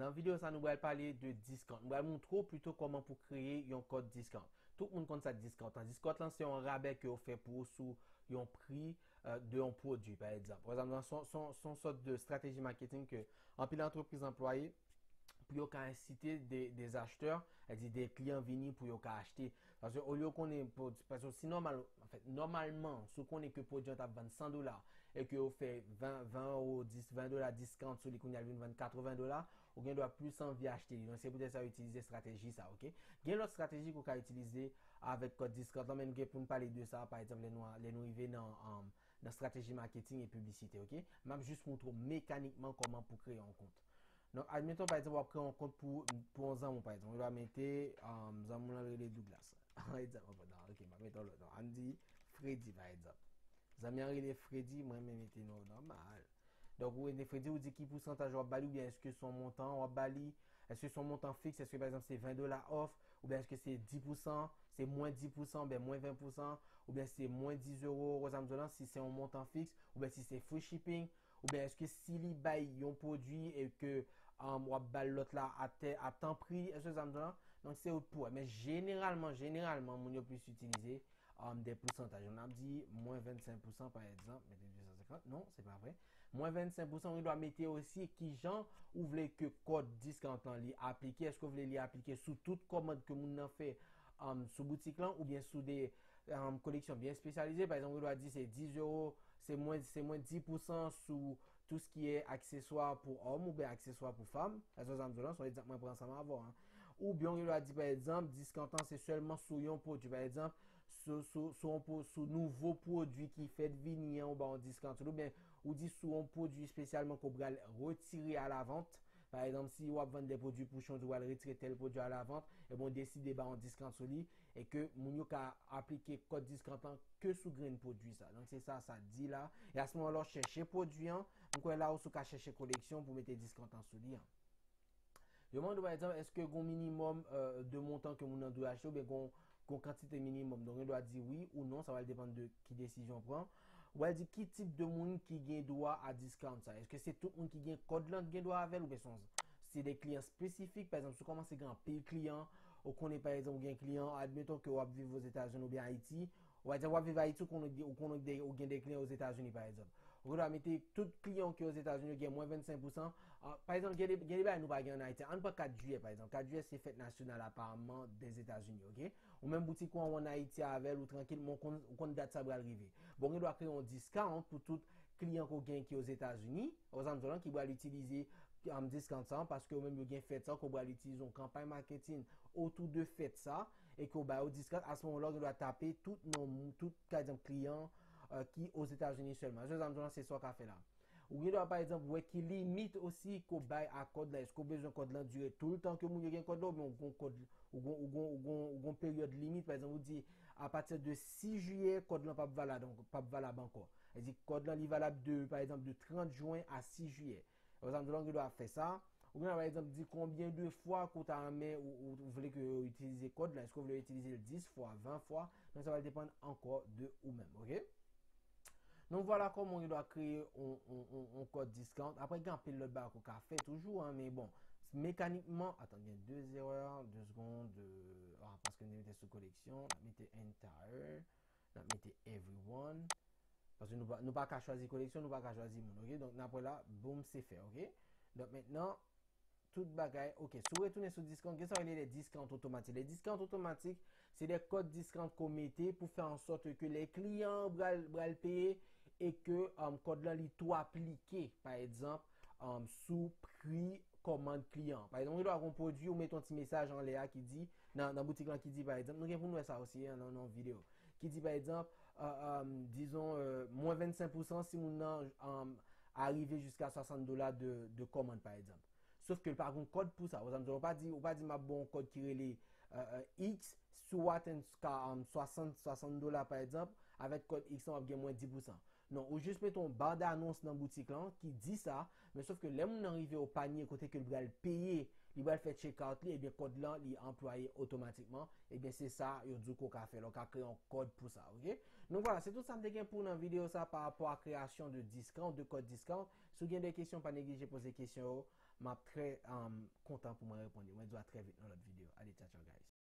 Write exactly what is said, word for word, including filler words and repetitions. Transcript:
Nan videyo sa, nou pral pale de discount. Nou pral montre w pito kòman pou kreye yon kòd discount. Tout moun konn sa discount lan. Discount lan se yon rabè ke yo fè pou ou sou yon pri euh, de yon pwodui, pa egzanp. Wè sa m di w, se yon sòt de strateji maketing ke anpil antrepriz anplwaye pou yo ka ensite de, de acheteurs, sètadi de kliyan vini pou yo ka achte. Paske olye w konnen, paske si nòmal, anfèt, nòmalman, si w konnen ke pwodui an t ap vann san dola e ke yo fè ven, ven euro, dis, ven dola discount sou li, kounye a l vin vann katreven dola, ou gen dwa plis anvi achte li. Donk, se poutèt sa yo itilize estrateji sa, oke? Gen lòt estrateji ke w ka itilize avèk kòd discount lan, men nou gen pou n pale de sa, pa egzanp, lè nou, lè nou rive nan, um, nan estrateji maketing e piblisite, oke? M ap jis montre w mekanikman kòman pou kreye yon kont. Donk, admeton, pa egzanp, w ap kreye yon kont pou, pou yon zanmi w, pa egzanp. Ou va mete, um, zanmi w lan rele Douglas. Pa egzanp, non, oke, m ap mete yon lòt non. Ann di Fredi, pa egzanp. Zanmi an rele Fredi, mwen, mwen mete non nòmal. Donk, ou rele Fredi, ou di ki pousantaj w ap ba li, oubyen èske se yon montan w ap ba li, èske se yon montan fiks, èske, pa egzanp, se ven dola off, oubyen èske se dis pousan, se mwen dis pousan, oubyen mwen ven pousan, oubyen se mwen dis euro, ou konprann sa m di w lan, si se yon montan fiks, oubyen si se free shipping, oubyen èske si li bay yon pwodui e ke, um, w ap ba l lòt la a tè, a tan pri, èske sa m di w lan? Donk, se ou k pou wè. Men jeneralman, jeneralman, moun yo plis itilize, um, de pousantaj. N ap di mwen vennsenk pousan, pa egzanp, mete de san senkant, non, se pa vre. Mwen vennsenk pousan, ou dwa mete osi kijan ou vle ke kòd discount lan li aplike. Èske w vle li aplike sou tout kòmand ke moun nan fè, um, sou boutik lan, oubyen sou de, um, koleksyon byen espesyalize? Pa egzanp, ou dwa di se dis euro, se mwen, se mwen dis pousan sou tout ce qui est accessoire pour homme oubyen accessoire pour femme. Èske sa m di w lan, se yon egzanp mwen pran ansanm avè w, en. Oubyen ou gen dwa di, pa egzanp, discount lan se sèlman sou yon pwodui. Pa egzanp, sou, sou, sou, yon pwo-, sou nouvo pwodui ki fèt vini an, ou ba yon discount sou li. Oubyen ou di sou yon pwodui espesyalman ke w pral retire a la vant. Pa egzanp, si w ap vann de pwodui pou chanje, ou pral retire tèl pwodui a la vant, ebyen, ou deside ba yon discount sou li, e ke moun yo ka aplike kòd discount lan ke sou grenn pwodui sa. Donk, se sa sa di la. E a se moman la, w chèche pwodui an. M kwè la osi ou ka chèche koleksyon pou mete discount lan sou li an. Yo mande w, pa egzanp, èske gon minimòm, euh, de montan ke moun nan dwe achte, oubyen gon, gon kantite minimòm. Donk, ou dwa di wi ou non, sa va depann de ki desizyon w pran. Ou va di ki tip de moun ki gen dwa a discount sa. Èske se tout moun ki gen kòd lan ki gen dwa avè l, oubyen se yon, se de kliyan espesifik? Pa egzanp, si w kòmanse gen anpil kliyan, ou konnen, pa egzanp, ou gen kliyan, admeton ke w ap viv Ozetazini oubyen Ayiti, ou pa egzanp, w ap viv Ayiti, ou konnen, ou konnen de, ou gen de kliyan Ozetazini, pa egzanp. Ou dwa mete tout kliyan ki Ozetazini yo gen mwen vennsenk pousan. Ah, pa egzanp, gen de, gen de bagay nou pa gen ann Ayiti. Ann pran kat jiyè, pa egzanp. Kat jiyè, se fèt nasyonal, aparamman, dèzetazini, oke? Ou menm boutik ou an, ou ann Ayiti avè l, ou trankil, men ou konn, ou konn dat sa pral rive. Bon, ou gen dwa kreye yon discount pou tout kliyan ke w gen ki Ozetazini, ou konprann sa m di w lan, ki pral itilize, um, discount sa, paske yo menm yo gen fèt sa, ke w pral itilize yon kanpay maketing otou de fèt sa, e ke w ba yo discount, a se moman la, ou gen dwa tape tout non, tout, pa egzanp, kliyan, euh, ki Ozetazini sèlman. Èske sa m di w lan, se sa w ka fè la. Ou gen dwa, pa egzanp, wè ki limit osi ke w bay a kòd la. Èske w bezwen kòd lan dire toultan ke moun yo gen kòd la, oubyen ou gon kòd, ou gon, ou gon, ou gon, ou gon peryòd limit, pa egzanp, ou di, apati de sis jiyè, kòd lan p ap valab, p ap valab ankò. Sètadi, kòd lan, li valab de, pa egzanp, de trant jen a sis jiyè. Ou konprann sa m di w lan, ou gen dwa fè sa. Ou gen dwa, pa egzanp, di konbyen de fwa ke w ta renmen ou, ou, ou vle ke yo itilize kòd lan. Èske w vle yo itilize l dis fwa, ven fwa? Donk, sa va depann ankò de ou menm, oke? Donk, vwala kòman ou gen dwa kreye yon, yon, yon, yon kòd discount. Apre, gen anpil lòt bagay ke w ka fè toujou, en, men bon, mekanikman, atan, gen de erè, de segonn, de, ah, paske m te mete sou koleksyon, n ap mete entire, n ap mete everyone. Paske nou pa, nou pa ka chwazi koleksyon, nou pa ka chwazi moun, oke? Donk, n ap wè la, boum, se fè, oke? Donk, mentnan, tout bagay, oke. Si w retounen sou discount, gen sa yo rele de discount otomatik. De discount otomatik, se de kòd discount ke w mete pou fè an sòt ke lè kliyan an pral, pral peye e ke, um, kòd lan li tou aplike, pa egzanp, um, sou pri kòmand kliyan an. Pa egzanp, ou gen dwa gon pwodui, ou mete yon ti mesaj anlè a ki di, nan, nan boutik lan ki di, pa egzanp, nou gen pou n wè sa osi, en, nan, nan yon videyo, ki di, pa egzanp, euh, euh, dizon, euh, mwen vennsenk pousan si moun nan, um, arive jiska swasant dola de, de kòmand, pa egzanp. Sof ke l pa gon kòd pou sa. Ou konprann sa m di w lan, ou pa di, ou pa di m ap ba w yon kòd ki rele, euh, euh, X, si w atenn ka, um, swasant, swasant dola, pa egzanp, avèk kòd X lan, w ap gen mwen dis pousan. Non, ou jis mete yon band anons nan boutik lan ki di sa, men sof ke lè moun nan rive o panye kote ke l pral peye li pral fè checkout li, ebyen kòd lan li anplwaye otomatikman. Ebyen se sa yo di w ke w ka fè la, w ka kreye yon kòd pou sa, oke? Donk vwala, se tout sa m te gen pou nan videyo sa pa rapò a kreyasyon de discount, de kòd discount. Si w gen de kesyon, pa neglije poze kesyon yo, m ap trè um, kontan pou mwen reponn yo. Mwen di w a trè vit nan lòt videyo. Ale, tcha tcha guys.